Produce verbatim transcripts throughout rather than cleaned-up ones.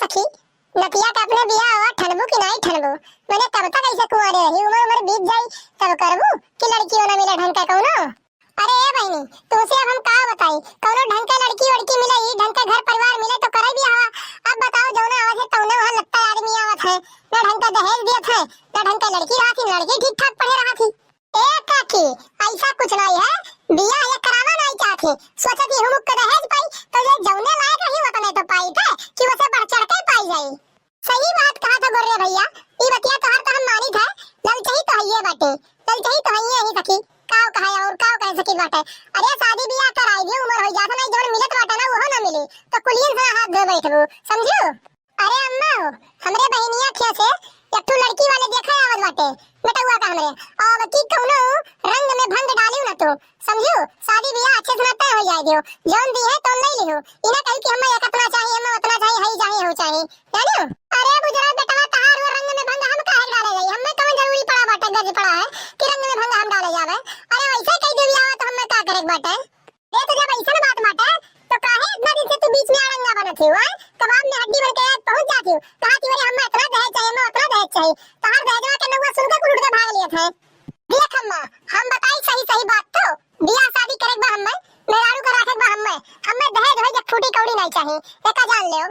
सखी, नतिया के अपने बियाह हुआ ठनबू कि नाहीं ठनबू? मने कब तक ऐसे कुंवारे रही, उमर उमर बीत जाई तब करबू कि लड़की होना मिले ढंग का कौनो? अरे ए बहिनी, तुमसे अब हम का बताई, कौनो ढंग के लड़की वड़की मिले, ई ढंग के घर परिवार मिले तो करे बियाह। अब बताओ, जौना आवत है तौने वहाँ लत्ता आदमी आवत है, ना ढंग का दहेज दियत है, ना ढंग के लड़की रहत ही, ना लड़की ठीक ठाक पढ़े रहत ही। ए काकी, ऐसा कुछ नाहीं है, बियाह ये करावा नाहीं चाहत ही, सोचत ही हम के दहेज पाई, तो ये जौने लायक रही उतने तो पाई थे, कि उसे बढ़ चढ़ के पाई जाई। सही बात कहा था गोर्रे भैया, ई बतिया तोहार तो हम मानित है, ललचही तो हइये बाटे, ललचही तो हइये ही सखी, काव कहे और काव कहे सखी बाटे। अरे शादी बियाह कराई दियो, उमर हो जात नाहीं, जौन मिलत बाटे ना उहो ना मिली, तो कुलियन से हाथ धो बैठबू, समझू? अरे अम्मा हो, हमरे बहिनिया खिया से एक ठो लड़की वाले देखे आवत बाटे, बेटउआ का हमरे, अब की कौनो रंग में भंग डालियो ना तू, समझियो, शादी बियाह अच्छे से ना तय हो जाए दियो। जौन दी है तौन ले लिहो। इना कही कि हमें एक इतना चाहिए, हमें उतना चाहिए, हई चाहिए, हो चाहिए। जानियो? अरे बुजरा बेटवा, तहार वो रंग में भंग हम काहे डाले जाई? हमें कौन जरूरी पड़ा बाटे, गरज पड़ा है कि रंग में भंग हम डाले जावे? अरे वैसे कही देवी आवा तो हमें का करे के बाटे? ए तो जब ऐसन बात बाटे तो काहे इतना दिन से तू बीच में अड़ंगा बनत ही, हैं? कबाब में हड्डी बन के आज पहुंच जाती हो। कहा कि अरे हमें इतना दहेज चाहिए, हमें उतना दहेज चाहिए। तहार दहेजवा के नौवा सुन के कुल उठ के भाग लियत है। देख अम्मा, हम बताई सही सही बात तो, बियाह शादी करे के बा हम्मे, मेहरारू के राखे के बा हम्मे, हम्मे दहेज वहेज एक फूटी कौड़ी नाहीं चाही, एका जान लेव।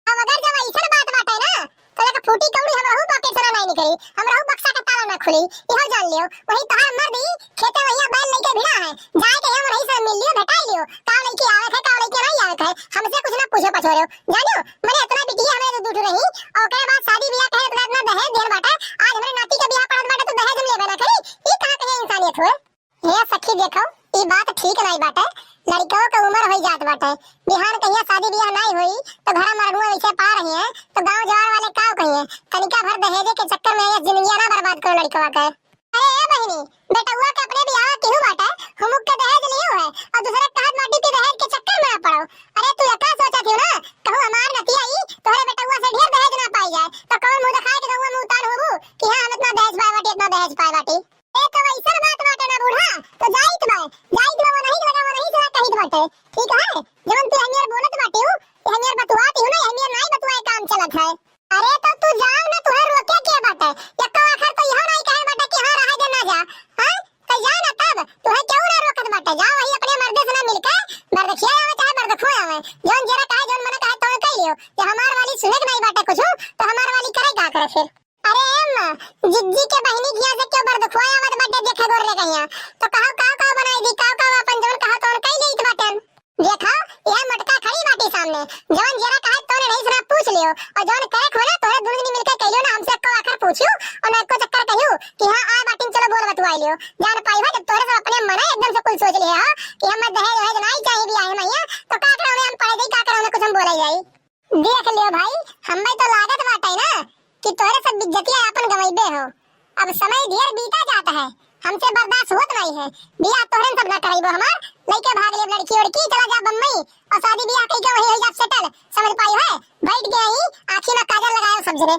अब अगर जब ऐसन बात बाटे ना, तो एक फूटी कौड़ी हमरहू पॉकेट से ना नाहीं निकली, हमरहू बक्सा के ताला ना खुली, इहो जान लेव। वही तोहार मर्द ई खेते वहिया बैल लेके भिड़ा है, जाए के हम वही से मिल लियो, भेटाई लियो, का लेके आवे है, का लेके नाहीं आवे है, हमसे कुछ ना पूछो पछोरो, जानियो, मने इतना बिटिया हमें दू दू रही, और ओकरे बाद शादी बियाह कहे इतना, इतना दहेज देन बाटे, आज हमरे नाती के बियाह पड़त बाटे तो दहेज हम लेबे ना करी, ई कहाँ कहे इंसानियत हुए? हे सखी देखो, ई बात ठीक नाहीं बाटे, लड़िकवा के उमर होई जात बाटे, बिहान कहिया शादी बियाह नाहीं होई तो घरा मरनुआ वैसे पा रही है तो गांव जवार वाले का कहिए, तनिका भर दहेजे के चक्कर में ये जिंदगिया ना बर्बाद करो लड़िकवा के। अरे ए बहिनी, बेटउआ के अपने बियाह केहू बाटे, हुमुक के दहेज लियो है और दूसरे के कहत बाटी कि दहेज के चक्कर में ना पड़ो। अरे तू एका सोचत हियो ना, कहूँ हमार नतिया ई तोहरे बेटउआ से ढेर दहेज ना पाई जाए, तो कौन मुंह दिखाए के गौवा में उतान होबू कि हाँ हम इतना दहेज पाए बाटी, इतना दहेज पाए बाटी। ए तो वैसन बात बाटे ना बूढ़ा, तो जाइत बा, जाइत बा, वनही के लगा, वनही से कहित बाटे, ठीक है? जवन तू हनियर बोलत बाटी हूँ, हनियर बतुआत हूँ ना, हनियर नाहीं बतुआए काम चलत है। अरे तो तू जाओ ना, तुहे रोके के बाटे? यक्को आखर तो इहो नाहीं कहे बाटे कि हाँ, रहे दे ना जा। हाँ? तो जा ना तब, तुहे केहू ना रोकत बाटे। जा वही अपने मर्दे से ना मिलके, मर्द खिया आवे चाहे मर्द खुआ आवे। जौन जेरा कहे, जौन मना कहे, तौन कह लियो। जे हमार वाली सुने के नाहीं बाटे कुछ, तो हमार वाली करे का करे फिर? अरे अम्मा, जिज्जी के बहिनी खिया से क्यों मर्द खुआ आवत बाटे देखे गोर रे कहिया। तो कहो, कहो, कहो बनाई दी, कहो, कहो अपन जौन कहो तौन कह लेत बाटे। देखो, यह मोटका खड़ी बाटी सामने, जवन जेरा कहे तोने नहीं सुना पूछ लियो, और जवन करे खोले तोरे दुनू जनी मिलके कह लियो ना, हमसे एको आखर पूछियो और ना एको चक्कर कहियो कि हाँ आ बाटिन चलो बोल बतुआई लियो। जान पाई हो जब तोरे सब अपने मने एकदम से कुल सोच लिहे हो कि हम दहेज वहेज नाहीं चाही बियाह में, तो का करो हम पढ़े जाई, का करो कुछ हम बोले जाई। देख लियो भाई, हमें तो लागत बाटे ना कि तोरे सब बिज्जतिया आपन गवइबे हो। अब समय ढेर बीता जात है, हमसे बर्दाश्त होत नाहीं है। बियाह तोहरन सब ना कराइबो हमार, लइके भाग लेब लड़की उड़की, चला जा बम्बई और शादी बियाह कइके वही हो जाब सेटल। समझ पाई है, बैठ गए ही आँखी में काजल लगाए सब जने।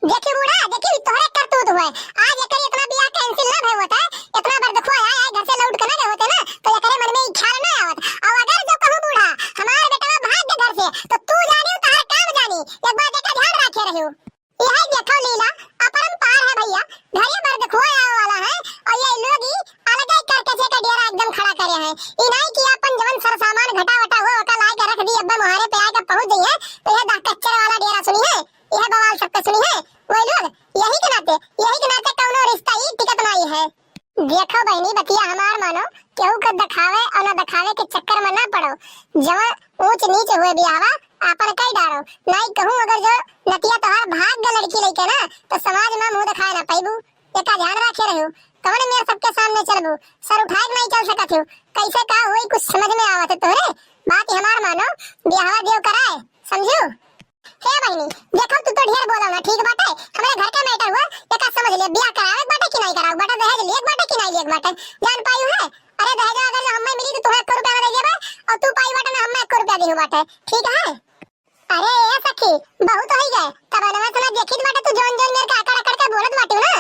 देखी बूढ़ा, देखी तोहरे करतूत हुए, आज एकरे इतना बियाह कैंसिल ना भय होता, इतना बर्दखुआ आए, आए घर से लौट के ना गए होते ना, तो एकरे मन में ई ख्याल ना आवत। और अगर जो कहूँ बूढ़ा, हमार बेटवा भाग के घर से, तो तू जानी, तोहर काम जानी, एक बार देखा ध्यान रखे रहियो। यही देखो लीला, अपरंपार है भैया, घरे मर्द खुआ आवे वाला है, और ये लोग ही अलग ही करके जे का डेरा एकदम खड़ा करे हैं। ई नाहीं कि अपन जवन सर सामान घटा वटा हुआ, ओका लाए के रख दी, अब्बा मुहारे पे आके पहुंच गई है, तो ये दा कच्चर वाला डेरा सुनी है, यह बवाल सबका सुनी है, वही लोग, यही के नाते, यही के नाते कौनो रिश्ता ही टिकत नाहीं है। देखो बहिनी, बतिया हमार मानो, केहू के देखावे और ना देखावे के चक्कर में ना पड़ो। जवन ऊंच नीच हुए बियाहवा, आपन कई डारो। नाहीं कहूँ अगर जो नतिया तोहार भाग गए लड़की लइके ना, तो समाज में मुंह देखाए ना पैबू। एका ध्यान रखे रहू। कवन मेर सबके सामने चलबू? सर उठाए के नाहीं चल सकत हूँ। कैसे का हुई कुछ समझ में आवत है तोहरे? बात हमार मानो, बियाहवा देव कराए, समझू? हे बहिनी, देखो तू तो ढेर बोला ना, ठीक बाटे, हमरे घर के मैटर हुआ, एका समझ ले, बियाह करावे के बाटे कि नाहीं करावे के बाटे, दहेज लिए के बाटे कि नाहीं लिए के बाटे, जान पायू है? अरे दहेज अगर जो हमें मिली तो तुम्हें एक रुपया ना दे देबे, और तू पाई बाटे ना हमें एक रुपया देहू बाटे, ठीक है? अरे ए सखी, बहुत होई गए, तब अनवा सुना देखी बाटे तू जौन जौन मेरे का अकड़ अकड़ के बोलत बाटी ना,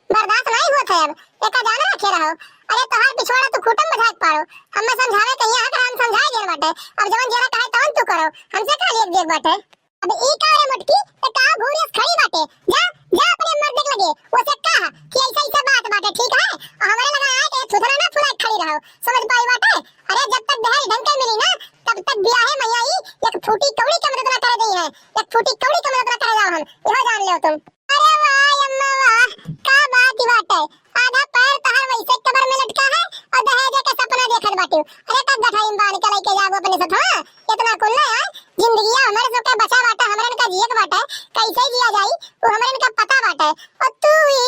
बर्दाश्त नाहीं होत है अब, एका जान रखे रहो। अरे तोहार पिछवाड़ा तू खूंटम बझाए के पारो, हमें समझावे कहिया हक हम समझाए गए बाटे, अब जवन जेरा कहे तवन तू करो, हमसे का लिए देख बाटे। अब ई का रे मोटकी, ते का घूरे से खड़ी बाटे? जा, जा अपने मर्द के लगे, ओसे कह कि ऐसे ऐसे बात बाटे, ठीक है? और हमरे लगा आए के थुथना ना फुलाए खड़ी रहो, समझ पाई बाटे? अरे जब तक दहेज ढंग के मिली ना, तब तक बियाहे मैया ई एक फूटी कौड़ी के मदद ना करे देई है, एक फूटी कौड़ी के मदद ना करे जाओ हम, इहो जान लेओ तुम। अरे वाह अम्मा वाह, का बात ही बाटे। आधा पैर तहार वैसे कबर में लटका है और दहेज के सपना देखत बाटू। अरे तब गठाई में बांध के लेके जाबो अपने साथ, हाँ? इतना कुल ना यार, जिंदगिया हमरे सबके बचा बाटे, हमरन का जिए के बाटे, कैसे जिया जाई, वो हमरन का पता बाटे। और तू ही,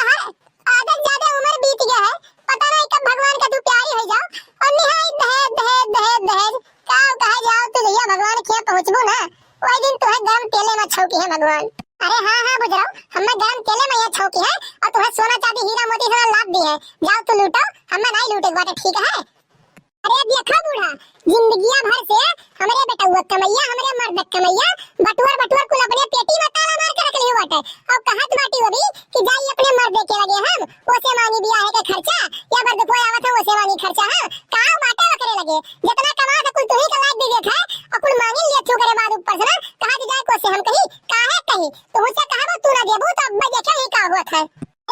तहार आदत ज्यादा उम्र बीत गया है, पता नहीं कब भगवान का तू प्यारी हो जाओ। और निहाय दहेज, दहेज, दहेज, दहेज, का कहा जाओ तू जहिया भगवान के यहाँ पहुँचबू ना, वही दिन तुहे गरम तेले में छौकी है भगवान। अरे हाँ, हाँ, बुजराऊ, हमें गरम तेले में यहाँ छौकी है और तुहे सोना चांदी हीरा मोती से लाद दी है। जाओ तू लूटो, हमें नहीं लूटे के बाटे, ठीक है? अरे देखा बूढ़ा, जिंदगिया भर से हमरे बेटउआ कमैया, हमरे मर्द कमैया, बटुअर बटुअर कुल अपने पेटी में ताला मार के रख लियो बाटे। अब कहत बाटी अभी कि जाई अपने मर्द के लगे हम, ओसे मांगी बियाहे के खर्चा, या बर दुखवा आवत है ओसे मांगी खर्चा, हाँ? का बाटे ओकरे लगे? जितना कमा से कुल तुही के लाद दे देत है, और कुल मांगी लिया थू करे बाद ऊपर से ना, कहा कि जाए को से हम कही, काहे कही? तू से कहबो तू ना देबू तो अब मैं देखे ही का होत है।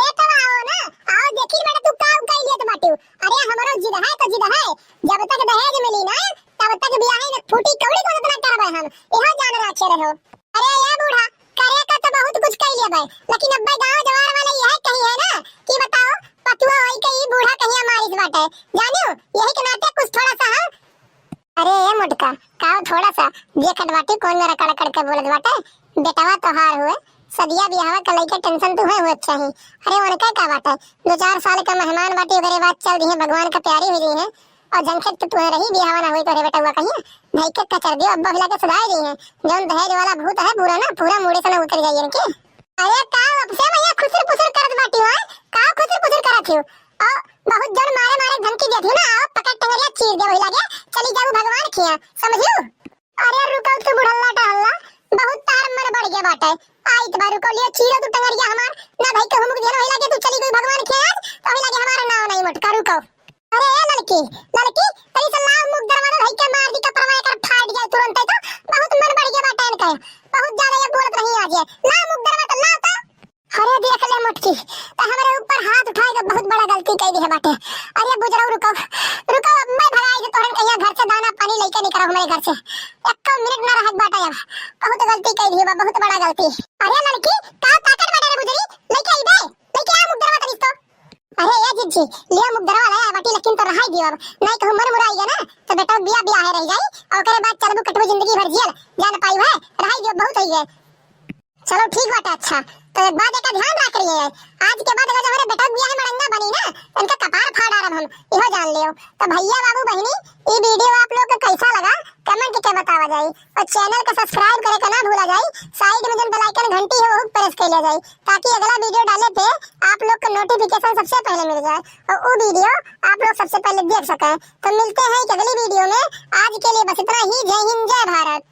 ए तो आओ ना, आओ देखी बेटा तू का उकाई लेत बाटू। अरे हमरो जिद है तो जिद है, जब तक दहेज मिली ना, तब तक बियाहे न फूटी कौड़ी को ना करबे हम, इहो जान राखे रहो। अरे ए बूढ़ा, करे का तो बहुत कुछ कई लेबे, लेकिन अब्बे गांव जवार वाले यह कही है ना कि बताओ पतुआ होई के ई बूढ़ा कहिया मारिस बाटे, जानियो यही के नाते कुछ थोड़ा सा हम। अरे ए मोटका, काव थोड़ा सा देखत बाटी कौन मेरा कड़ कड़ के बोलत बाटे, बेटवा तोहार हुए, सदिया बियाहवा के लइके टेंशन तू है हुए चाही। अरे उनका का बाटे, दो चार साल का मेहमान बाटी, ओकरे बाद चल दिए भगवान का प्यारी हो रही है। और जनखेत तो तुहे रही बियाहवा ना हुई तोरे बेटवा कहिया, भाई के कचर दियो अब्बा हिला के सुधार रही है। जौन दहेज वाला भूत है पूरा ना, पूरा मूड़े से ना उतर जाइए इनके। अरे का अब से भैया खुसर पुसर करत बाटी हो, का खुसर पुसर करत हो? और बहुत जोर मारे मारे धमकी देत हो ना, आओ पकड़ टंगरिया चीर दे वही लगे, चली जाऊ भगवान खिया, समझियो? अरे रुको तू बुढ़ल्ला टहल्ला, बहुत तार मन बढ़ गया बाटे। आई तो रुको लियो चीरो तू टंगरिया हमार, ना भाई कहूँ मुख देना वही लगे तू चली गई भगवान खिया, तो वही लगे हमारा नाव नहीं मोटका, रुको। अरे ए लड़की, लड़की, तनी से लाव मुख दरवाजा धई के मार दी कपड़वा एकर फाट जाए तुरंत तो। बहुत मन बढ़ गया बाटे इनके। बहुत ज्यादा ये बोलत रही आज ये। लाव मुख दरवाजा लाव तो। अरे देख ले मोटकी, तो हमरे ऊपर हाथ उठाए के बहुत बड़ा गलती कई दी है बाटे। अरे बुजराऊ रुको, रुको अब मैं भगाई दे तोहरन कहिया घर से दाना पानी लेके निकलो हमरे घर से। एको मिनट ना रहत बाटे अब। बहुत गलती कई दी है, बहुत बड़ा गलती। अरे लड़की, का ताकत बाटे रे बुजरी? लेके आई बे, लेके आ मुख दरवाजा तनी तो। अरे ए जिज्जी, लियो मुख दरवा लाया बाटी, लेकिन तो रहाई दियो अब। नहीं कहूँ मन मुराई गया ना, तो बेटा बिया बिया है रह जाई, और ओकरे बाद चलबू कटबू जिंदगी भर जियल, जान पाई है, रहाई दियो, बहुत हो गए। चलो ठीक बाटे, अच्छा, तो एक बात का ध्यान रख रही है, आज के बाद अगर हमारे बेटा बिया है मड़ंगा बनी ना, तो इनका कपार फाड़ डारब हम, इहो जान लियो। तो भैया बाबू बहिनी, ये वीडियो आप लोग को कैसा लगा, कमेंट के बतावा जाई, और चैनल का सब्सक्राइब करे का ना भूला जाई, साइड में जो बेल आइकन घंटी है वो प्रेस कर लिया जाई, ताकि अगला वीडियो डाले पे आप लोग को नोटिफिकेशन सबसे पहले मिल जाए और वो वीडियो आप लोग सबसे पहले देख सकें। तो मिलते हैं एक अगली वीडियो में। आज के लिए बस इतना ही। जय हिंद, जय भारत।